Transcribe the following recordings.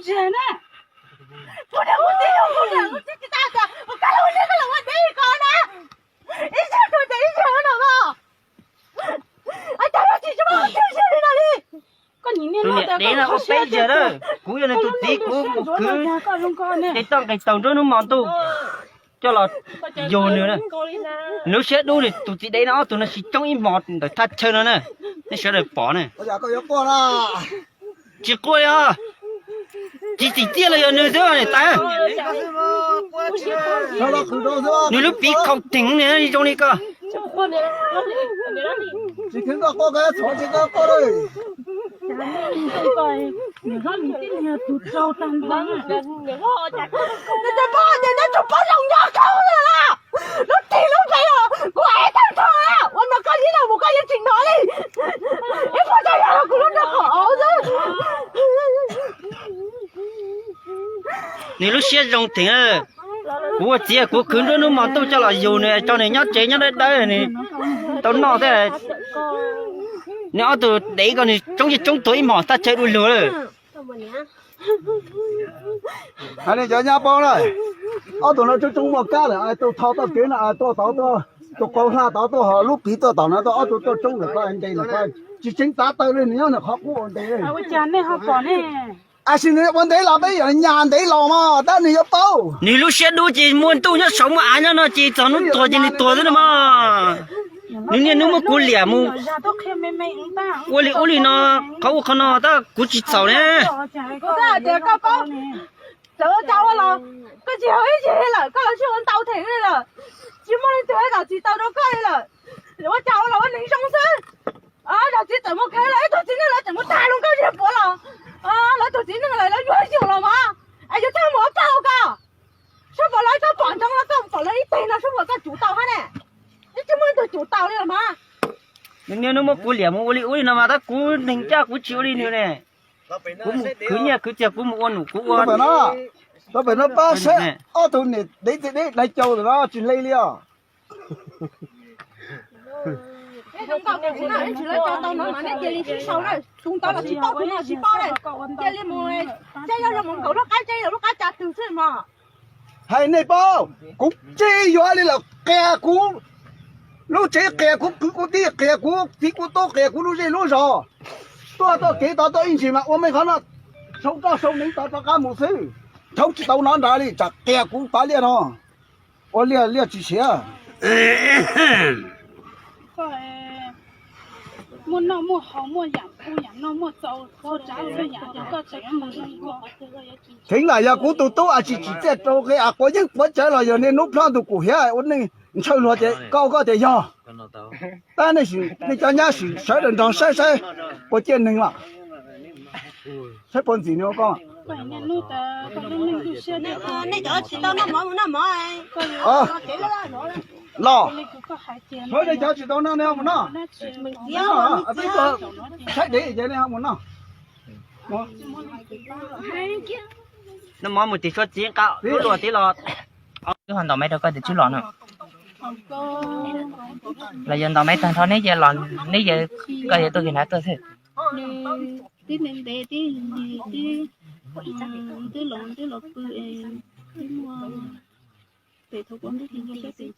Tsis na, kuv niam kuv txiv yog kuv niam kuv txiv tsis tau tias kuv koj los ua niam koj los ua txiv ko na. Ib zaug rau tias ib zaug no mas. Tus niam dev no ua peb zaug na, kuv yog nws tus txiv kuv mus khwv tej toj nqes taug nruab hnub hmo ntuj coj los yug nws na. Nws lub siab dub li tus txiv dev no ob tug no tsis coob ib hmos ntawm thaj chaw no na. Nej sawv daws pom na. Tsis quaj li os. Tsis txim txiaj los yog nws xwb niam tais. Nws lub piv khaum theem zoo li ko. Lub tig lub nqe kuv ev tag nrho, ua no koj ib leeg mus koj yuav tsis hnov li. Ib qho tau yog kuv lub nroog qhov xwb. Nws lub siab zoo theem. Kuv ua txiv kuv khwv nruab hnub hmo ntuj coj los yug nws, tso nws nyob tsev nyob dawb dawb, nws tau noj thiab. Nws ob tug dev ko nws tsoob yeej tsoob tuag ib hmos thaj chaw du lug lawm. Hais li cov nyab paub na, ob tug no tsoob tsoob muaj kab lawm, tuaj thau toj kev no, tuaj tod, tus qau hla tod, tuaj ho lub piv tuaj tom no, tuaj ob tug tuaj tsoob lawm ko, ntes lawm ko, tsis tseev tav taw li, nws nyob nws qhov qub ua ntes li. Ua cas nej ho pom ne? Ab, sim nws ua ntev los peb yuav nyas ntev los mas tab nws yuav paub. Nws lub siab dub ces muaj ntuj nyob saud muaj av nyob no ces txog hnub tuag ces nws tuag xwb no mas. Nws niaj hnub muab kuv liam mus ua li ub li no, qhov ub qhov no tab kuv tsis txhaum ne. Txawm ua cas ua los koj tsis yog ib yig lawm, koj los sib ua ntau theem li lawm. Tsis muaj leej twg ua zam txim tau rau koj li lawm. Ua cas ua los ua neeg zoo xwb. Zam txim txawm mus kheev los ib tug txiv neej lawv tseem mus tag lub nkauj ziag puav los, lawv tus txiv neej lawv lawv yuav yus los mas, es yuav txawj mus ua koj ua ko. Sab puas los koj pom ntsoov los koj pom lawv ib teg no sab puas koj cuv tau hab ne. Twb tsis muaj leej twg cuv tau li los mas. Nws niaj hnub muab kuv liam mus ua li ub li no mas tab kuv neeg caj kuv tsis ua li nws ne. Kuv mus khwv nyiaj khwv txiag kuv mus ua num kuv ua. Tau pem no pab saib ob tug niam dev txiv dev dai cau ntawm no tsis hle li os. Tsis tau no mas nej cia li sib sau na, tus ntawd los tsis paub, tus no tsis paub na, cia li mus saib yog mus nkaum lub qab tsev yog lub qab tsa twg xwb mas. Hais nej paub, kuv tsis yuav li lawm, qias kuv lub tsev, qias kuv kwv kuv tij, qias kuv txiv kuv tub, qias kuv lub zej lub zos. Tuaj txoj kev tod tuaj ib ntsis mas ua meej qhov no, sau roj sau neev tod rov qab mus xwb. Nrhav tsis tau no nrad li, tsam qias kuv tod liaj no. Ua liaj liaj tsis siav. Muaj noj muaj haus, muaj yam hu yam no, muaj txaus txhua tsav txhua yam, ces koj tseem mus zoo koj. Kheev lam yog kuv tus tub a tsis tsim txiaj rau qe a quav yeeb quav cawv los yog niaj hnub plhob ntug kum hiav ua neej ntshaw luag ces koj koj tias yog. Tab nej cov nyab sim sawv daws nrog saib saib puas ciaj neeg los. Saib puas ntxim nws ua koj. Nej cov tsis tau noj mov mus noj mov. Los, nej cov tsis tau noj nej ho mus noj. Saib dev ces nej ho mus noj. Noj mov mus tim suav txiv nqa lub luas tib los. Twb ho ntaus maiv rau koj tias tswb los no. Los yog ntaus maiv tag nrho neb los, neb, koj yuav tuaj kiag nrad tuaj xwb. Twb ntev ntev, twb lig lig, twb, twb los, twb los pw, twb muaj, pem thaum kuv ntub tig nco siab pem.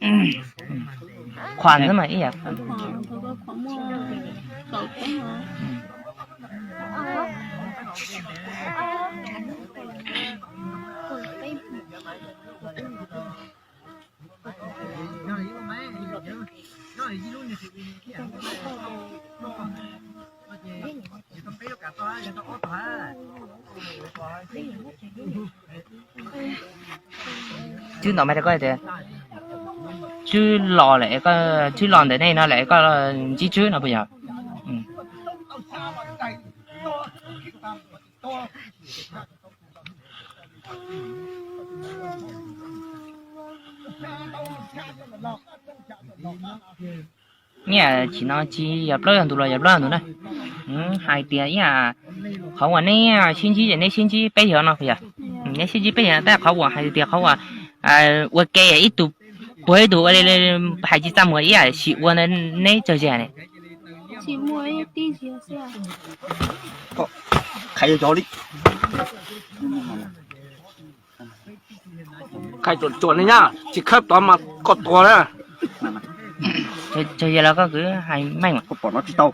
Qhuas xwb mas ib yam. Thaum ko qhuas muaj kaum peb os. Tswb ntaus maiv rau koj tias, tswb los lawm, tswb los ntawm nej no lawm koj ntsib tswb no puas yog? Ib yam tsis no tsis yog plaub yog ntug los yog plaub yog ntug na. Hais tias ib yam qhov uas neb sib ntsib ces neb sib ntsib peb yawg no puas yog? Neb sib ntsib peb yawg, tab qhov uas hais tias qhov uas ua ke ib tug puag ib tug ua hais tsis txaj muag ib yam sim ua ntawd neb tsawg zag ne? Qhov li Qhai tsuam tsuam li nyab, tsis khawb tod mas koj tuag na. Tsuas yog los koj kwv hais meej os. Koj pom no tsis tau.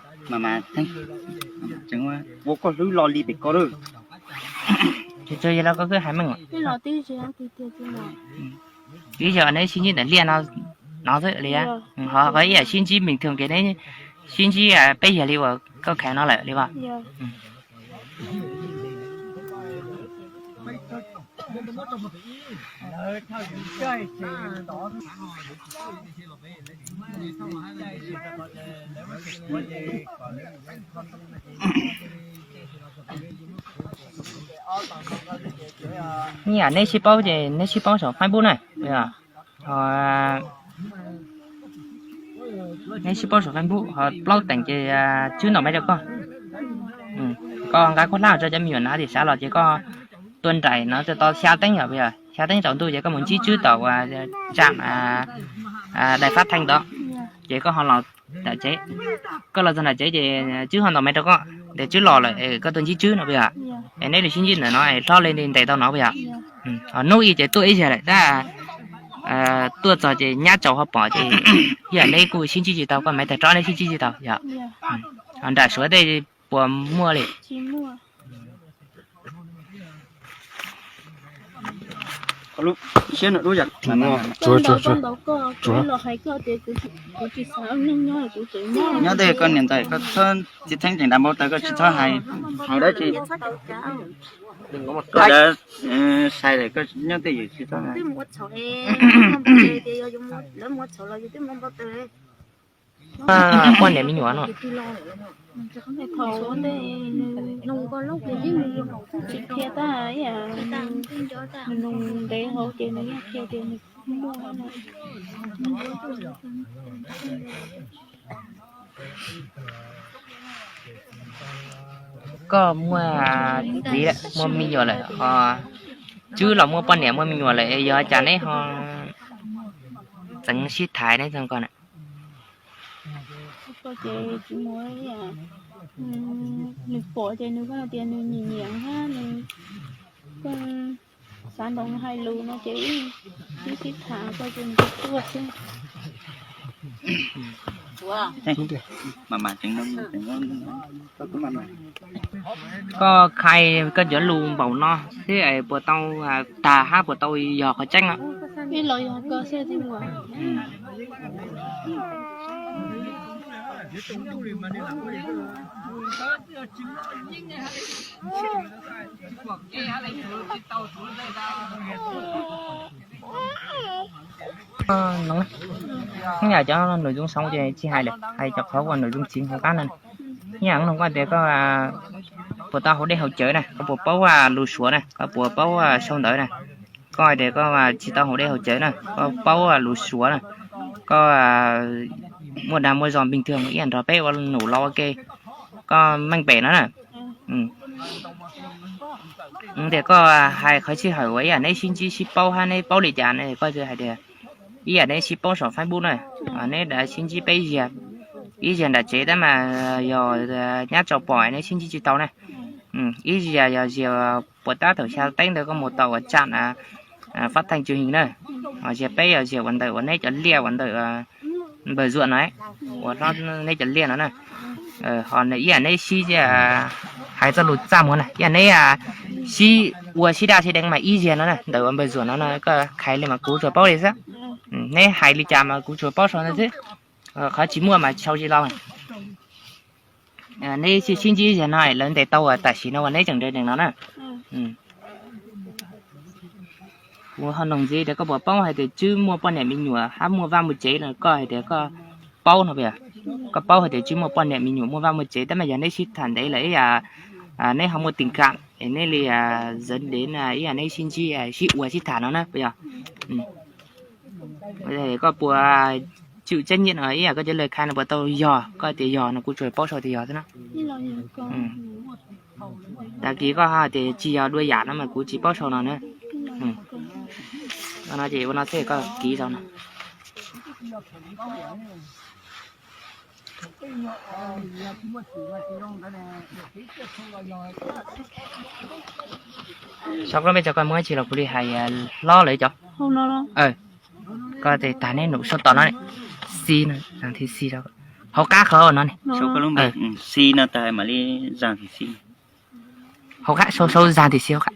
Ua koj hlwb lo li pem koj lawm. Tsuas yog los koj kwv hais meej os. Twb yog neb sib ntsib ntawm liaj no xwb li, ho qhov ib yam sib ntsib bình thường ces neb sib ntsib peb yag li uas koj khaiv no lawm li as. Ib yam neb sib paub ces neb sib paub saum Facebook na. Neb sib paub saum Facebook ho plaub teem ces tswb ntaus mail rau koj. Koj nqa khuab hlab rau cov me nyuam na, tias sawv los ces koj tuaj nraim no tau xya teeb yom, xya teeb tsaus ntuj ces koj mus ntsib tswb tom uas tsam dais fab theej ntawd, ces koj ho los nram tsev. Koj los txog nram tsev ces tswb ho ntaus mail rau koj tias tswb los lawm es koj tuaj ntsib tswb no puas yog? Es neb li sib ntsib ntawm no es hlob li ntes tau no puas yog? Hnub ib ces tuaj ib yam lawm tab tuaj txog ces nyab tsaus ho pom ces ib yam neb kuj sib ntsib tsis tau, koj maiv tag rov neb sib ntsib tsis tau yog? Nram Suav tej puas muaj li? Nyob tej koj niam ntxawm koj txhob txiv theeb tseem dav npau taws, koj tsis txhob hais, hais dab tsi. Koj dav sai lawm koj nyob tej yus tsis txhob hais. Poj niam me nyuam no. Tsis qhia tab, nws ntev hauv ces nws yeej qhia tias nws muaj. Koj muaj txiv lawm, muaj me nyuam lawm, tswb los muaj poj niam muaj me nyuam lawm, yog cas neb ho txeev sib thaiv neb txog ko na? Nws pom ces nws tias nws nyiam nyiam hab nws xav nrog nws hais lus no ces wb sib tham ko ces nws tuaj xwb. Koj khai koj cov lus npaum no xwb es puas tau tag hab puas tau yog qhov tseeb no? Ib los yog ko xwb. Hnub yam cov nội dung xấu ces tsis hais lawm, hais cov qhov uas nội dung chính hauv qab no. Ib yam no koj tias koj puas tau haus dej haus cawv na, koj puas paub lus Suav na, koj puas paub sau ntawv na. Koj hais tias koj tsis tau haus dej haus cawv na, koj paub lus Suav na, koj muaj dag muaj zog bình thường ib yam nrog peb ua num los ua ke, koj meej pem no na. Tias koj hais qhov sij hawm uas ib yam neb sib ntsib sib paub hab neb paub li cas ne, koj hais tias ib yam neb sib paub saum Facebook na, neb sib ntsib peb zaug, ib zaug nram tsev tab mas yog nyab tsaus pom neb sib ntsib tsis tau na. Ib zaug yog zaug puas tab thaum xya teeb ntawd koj mus tau uas tsam fab theej tsuj his na, zaug peb yog zaug uas ntawm uas neb cov liaj uas ntawm npawg Zuam no, uas neb cov liaj no na. Ho ib yam neb sib, hais txoj lus txaj muag na, ib yam neb sib ua sib daj sib deev mas ib zaug no na, ntawm uas npawg Zuam no no koj hais li mas kuv tsuas paub li xwb. Neb hais li cas mas kuv tsuas paub sau ntawd xwb. Qhov tsis muaj mas sau tsis tau. Neb sib ntsib ib zaug no lawv ntes tau tam sim no uas neb tseem nrog nws no na. Kuv ho nug ntxiv tias koj puas paub hais tias Tswb muaj poj niam me nyuam hab muaj vaj muaj tsev no, koj hais tias koj paub no puas yog? Koj paub hais tias Tswb muaj poj niam me nyuam muaj vaj muaj tsev, tab mas yog neb sib tham ntev lawm ib yam neb ho muaj tình cảm es neb li dẫn đến ib yam neb sib ntsib sib ua sib tham no na puas yog? Koj puas chịu trách nhiệm no, ib yam koj cov lawv khai no puas tau yog? Koj tias yog no kuv tsuas paub sau tias yog xwb na. Tag kis koj hais tias tsis yog dua yam no mas kuv tsis paub sau no na. No ces ua no xwb koj kis sau no. Sau koj lub npe tso koj muab tsis los kuv li hais hlob lawv cov. Koj tes tag neb num sau tom no, xi no, zas thib xi, hauv qab qhov no ne. Xi no tas mam li zas thib xi. Hauv qab, sau sau zas thib xi hauv qab.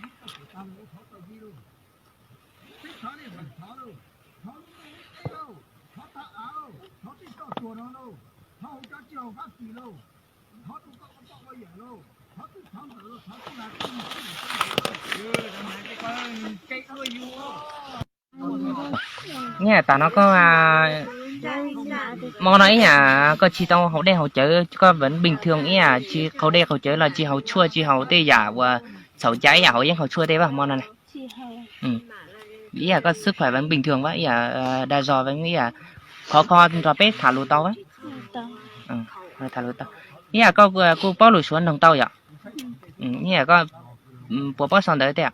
Ib yam tas no koj, hmo no ib yam koj tsis tau haus dej haus cawv, koj vẫn bình thường ib yam tsis haus dej haus cawv los tsis haus tshuaj tsis haus tej yam uas txhaum cai ib yam haus yeeb haus tshuaj tej vas hmo no na. Ib yam koj xwb khoam vẫn bình thường vas, ib yam dag zog vas, ib yam khov kho nrog peb tham lus tau vas. Tham lus tau. Ib yam koj kuj paub lus Suav noog tau yom. Ib yam koj puas paub sau ntawv tej?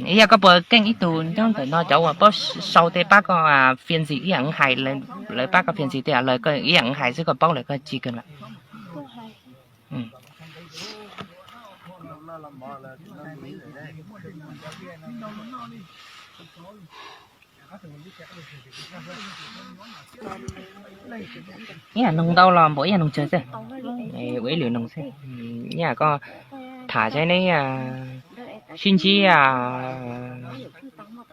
Ib yam koj puas keej ib tug nyob ntawm no cov uas paub sau tej pab koj phiên dịch ib yam hais, lawv pab koj phiên dịch tej, lawv ib yam hais xwb koj paub lawm koj tsis kawg lawm. Ib yam noog ntau los npaum ib yam noog tsawg xwb, ua ib lwm noog xwb. Ib yam koj tham saib neb sib ntsib,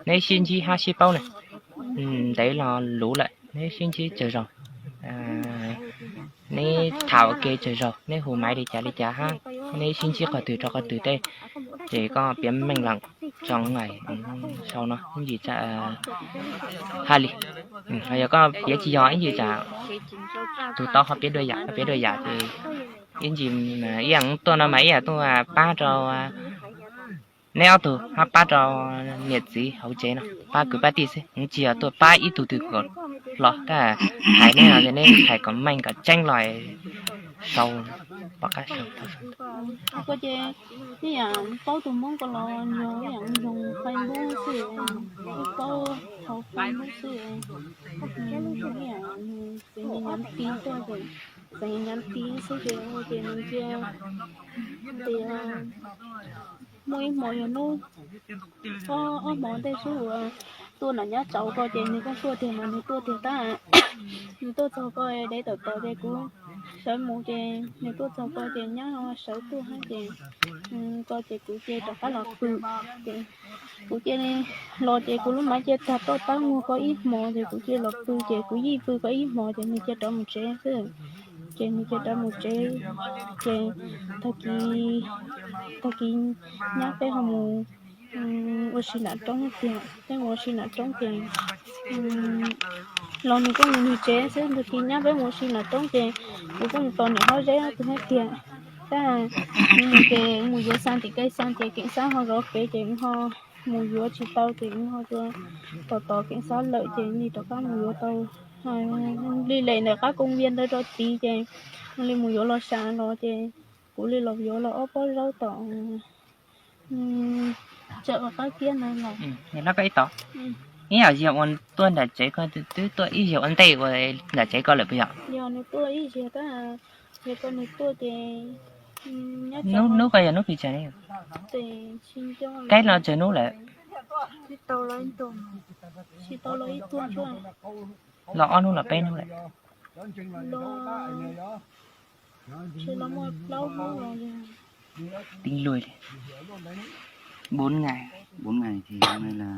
neb sib ntsib hab sib paub na, ntev los luv lawm neb sib ntsib tsawg zaug, neb tham ua ke tsawg zaug, neb hu maiv li cas li cas hab, neb sib ntsib qhov twg rau qhov twg tej, ces koj piav meej leem tso sau no ib ntsis hab li. Yog koj piav tsis yog ib ntsis tsam tus tod ho piav dua yam, koj piav dua yam ces ib ntsis ib yam tuaj no mas ib yam tuaj pab rau neb ob tug hab pab rau niam txiv hauv tsev no, pab kwv pab tij xwb, tsis yog tuaj pab ib tug twg kom hlo. Tab hais neb no neb hais kom meej kom tseeb los sau, pom qab sau. Ib yam paub tus Hmoob ko los yog ib yam zoo Facebook xwb, paub hauv Facebook xwb, ib yam txeev nyav ti tuaj ces txeev nyav ti xwb ces ua ces nws cia tias muaj ib hmo yog hnub ob hmo ntej xwb uas tuaj nram nyab tsaus ko ces nws kuj tuaj tiag mas nws tuaj tiag tab, nws tuaj txog ko dev tawm tod ces kuv sawv mus ces nws tuaj txog ko ces nyab sawv tuaj hab ces ko ces kuv cia rov qab los pw ces kuv cia li los ces kuv lub maiv cia tag toj tab muag ko ib hmo ces kuv cia los pw ces kuv yeej pw ko ib hmo ces nws cia rov mus tsev xwb. Ces nws cia rov mus tsev ces tag kis, tag kis nyab peb ho mus ua si nram roob tiag, peb mus ua si nram roob ces los nws kuj mus nws tsev xwb, tag kis nyab peb mus ua si nram roob ces kuv kuj mus tos niam hlob Zeb ob tug hab tiag. Tab mus ces mus yuav xa tim Kaij Xab ces Keem Xab ho zov pem ces ho mus yuav tsis tau ces ho cia tos tos Keem Xab lawm ces li rov qab mus yuav tau li lem ntawm qab koo vias ntawd rau tid ces li mus yuav los sam los ces kuv li los yuav los ob pob zaub tom tsawm qab kiab ntawd los. Ib yam yog ua tuaj nram tsev ko twb tuaj ib zaug ua ntej ua nram tsev ko lawm puas yog? Yog nws tuaj ib zaug tab, yog ko nws tuaj ces hnub ko yog hnub pes tsawg ne? Kaib los tsawg hnub lawm? Tsis tau los ib tuag, los ob hnub los peb hnub lawm? Tsis los muaj plaub hnub los yog. Tính lui đi. Bốn ngày. Bốn ngày thì hôm nay là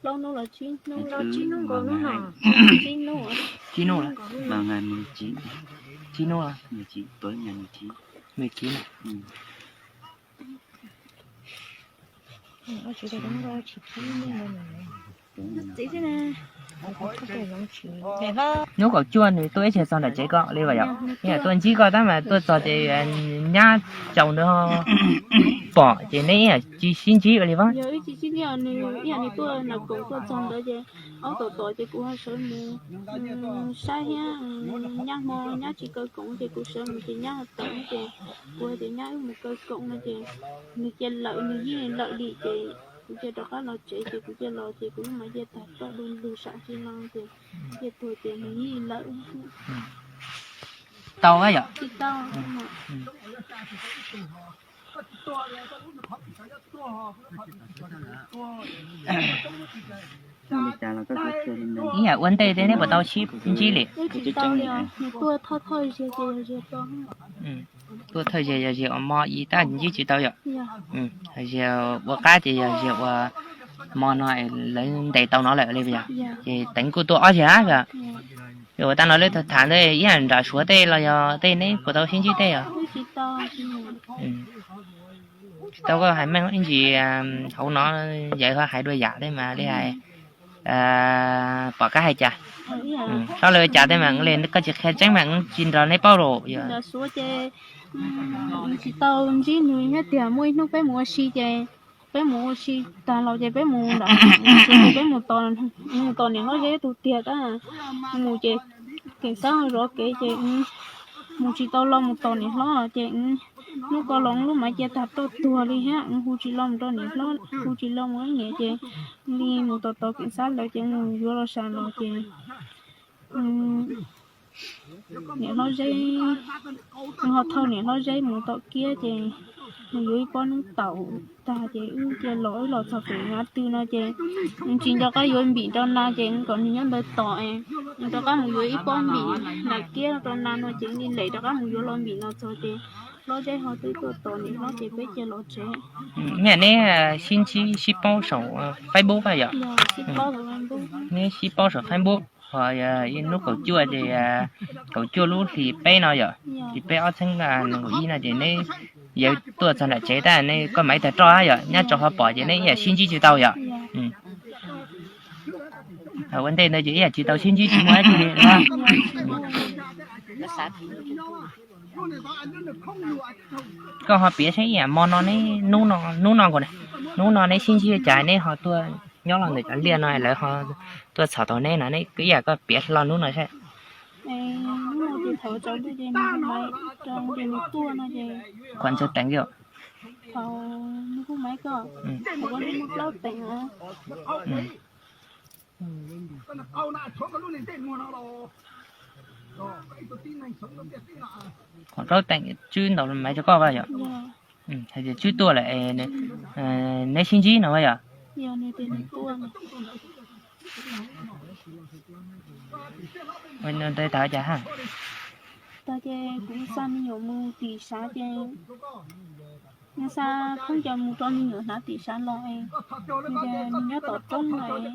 plaub hnub los tsib hnub, tsib hnub nkaus hnub no. Tsib hnub. Tsib hnub lawm. Vào ngày mười chín. Tsib hnub lawm. Mười chín, tối ngày mười chín. Mười chín à? Ừ. Hnub kaum cuaj nws tuaj ib zaug txog nram tsev ko li vas yom? Ib yam tuaj ntsib koj tab mas tuaj txog ces nyab tsaus ntawd pom ces neb ib yam tsis sib ntsib ua li vas. Yog wb tsis sib ntsib, nws ib yam nws tuaj nram koom tuaj txog ntawd ces ob tom tom ces kuv ho sawv mus saib thiab. Nyab hmo nyab tsis kaw koom ces kuv sawv mus ces nyab ho tawm ces kuv hais tias nyab wb mus kaw koom no ces nws cia lawm, nws yeej lawm li ces kuv cia rov qab los tsev ces kuv cia los ces kuv lub maiv cia tag toj du lug sam tsis no ces cia tuag ces nws yeej lawm. Tau yom. Ib yam ua ntej tej neb puas tau sib ntsib li? Tuaj thawj zaug yog ziag ua mo ib tab ntsib tsis tau yom. Ziag ua qab ces yog ziag ua mo no lawv ntes tau no lawm li yog. Ces teev kuj tuaj ob zaug yom. Ua tab no lawv tham ntawd ib yam nram Suav tej los yog tej neb puas tau sib ntsib tej os? Tsis tau koj hais meej ib ntsis hauv no, yawg ho hais dua yam tej mas li hais pom qab hais cas. Hlob lawv cas tej mas li koj tsis qhia tseeb mas tsis nrog neb paub los yog. Tsis tau ntsib nws thiab tiag, muaj ib hnub peb mus ua si ces peb mus ua si tag los ces peb mus nram, peb mus tos, mus tos niam hlob Zeb tus tiag tab mus ces keem xab zov kev ces mus tsis tau los mus tos niam hlob ces hnub ko los lub maiv cia tag roj tuag li thiab hu tsis los mus rau niam hlob, hu tsis los mus niam ces li mus tos tos keem xab lawv ces mus yuav los sam los ces niam hlob Zeb, nws ho thauj niam hlob Zeb mus tom kiab ces nws yuav ib pob hnub taum tag ces wb cia los, wb los txog pem Hav Twg no ces nws tsis nco qab yuav npim rau nas ces kom nws nyob ntawd tos, nws rov qab mus yuav ib pob npim nram kiab rau nas no ces li lem rov qab mus yuav los npim no txog ces hlob Zeb ho twb tuaj tos niam hlob ces peb cia los tsev. Niam neb sib ntsib sib paub saum Facebook yom? Neb sib paub saum Facebook ho hnub kaum cuaj ces kaum cuaj lub hli peb no yom, hli peb ob txhiab nees nkaum ib no ces neb yuav tuaj txog nram tsev tab neb koj maiv tag roj yom, nyab tso ho pom ces neb ib yam sib ntsib tsis tau yom. Ua ntej ntawd ces ib yam tsis tau sib ntsib tsis muaj dab tsi li. Koj ho piav saib ib yam mo no neb hnub no, hnub no nkaus, hnub no neb sib ntsib cas neb ho tuaj nyob los ntawm cov liaj no lawv ho tuaj txhom tau neb no, neb ib yam koj piav hlo hnub no saib. Qhuav ntxhua teev yom? Qhov plaub teem Tswb ntaus maiv rau koj yom? Hais tias Tswb tuaj lawm, neb sib ntsib no yom? Ntawd tas cas ha? Tag ces kuv xa me nyuam mus tim sav ces, xa khaub ncaws mus rau me nyuam hnav tim sav los es, nws tias nws nyob tom roob no es,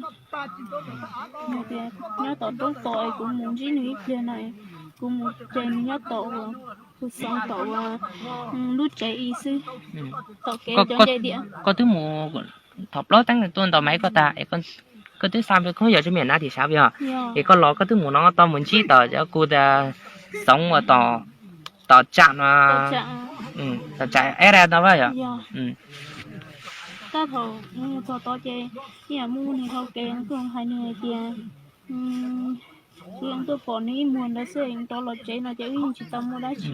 nws tias nyob tom roob tos es kuv mus ntsib nws ib pliag no es, kuv mus ces nws nyob tom uas, kuv xeev tom uas lub tsev i xwb, tom kev cov nce diam. Koj twb mus thaum plaub teeb tuaj ntaus maiv koj tas es koj twb xa khaub ncaws rau me nyuam hnav tim sav puas yog? Es koj los koj twb mus no tau mus ntsib tom cov kuv tias xoov uas tom tsam no, tom tsam eb no yom? Tab thaum mus txog tod ces ib yam muaj nws hau kev kuj hais nws hais tias, kuv yeej tuaj pom nws ib muag ntawd xwb, rov los tsev no ces wb yeej tsis tau muaj dab tsi.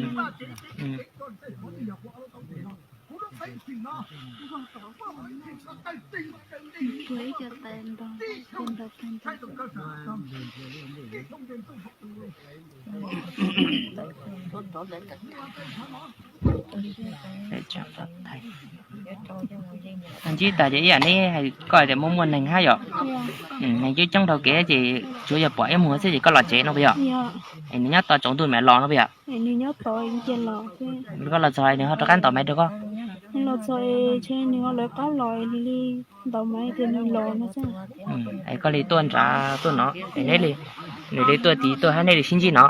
Ntsib tas ces ib yam neb hais koj tias muaj muaj neeg hab yom? Neeg coob coob dhau kev ces tsuav yog pom ib muag xwb ces koj los tsev no puas yog? Es nws nyob tos tsaus ntuj mam los no puas yog? Koj los txog nws ho rov qab ntaus maiv rau koj? Nws los txog nws ho lawv qab los nws li ntaus maiv tias nws los no xwb. Es koj li tuaj nrad tuaj no es neb li, nws li tuaj tid tuaj hab neb li sib ntsib no?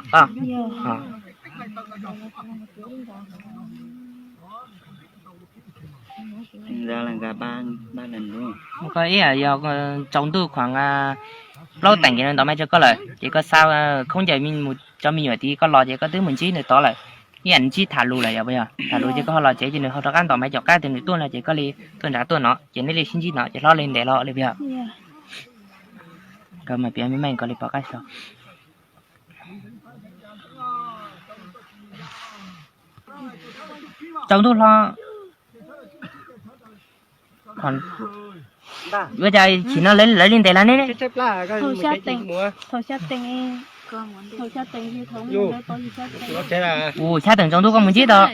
Koj ib yam yog tsaus ntuj khuav plaub teem ces nws ntaus maiv rau koj lawm ces koj xa khaub ncaws mus tso me nyuam tid koj los ces koj twb mus ntsib nws tod lawm. Ib yam ntsib tham lus lawm yog puas yog? Tham lus ces koj ho los tsev ces nws ho rov qab ntaus maiv caum qab tias nws tuaj no ces koj li tuaj nrad tuaj no ces neb li sib ntsib no ces hlob li ntev los li puas yog? Koj mas piav me meej koj li pom qab xyov. Tsaus ntuj hlo. Ua cas chim no lawv li ntes los ne? Thaum xya teem, Ua xyab teem ntsoov ntuj koj mus ntsib tau.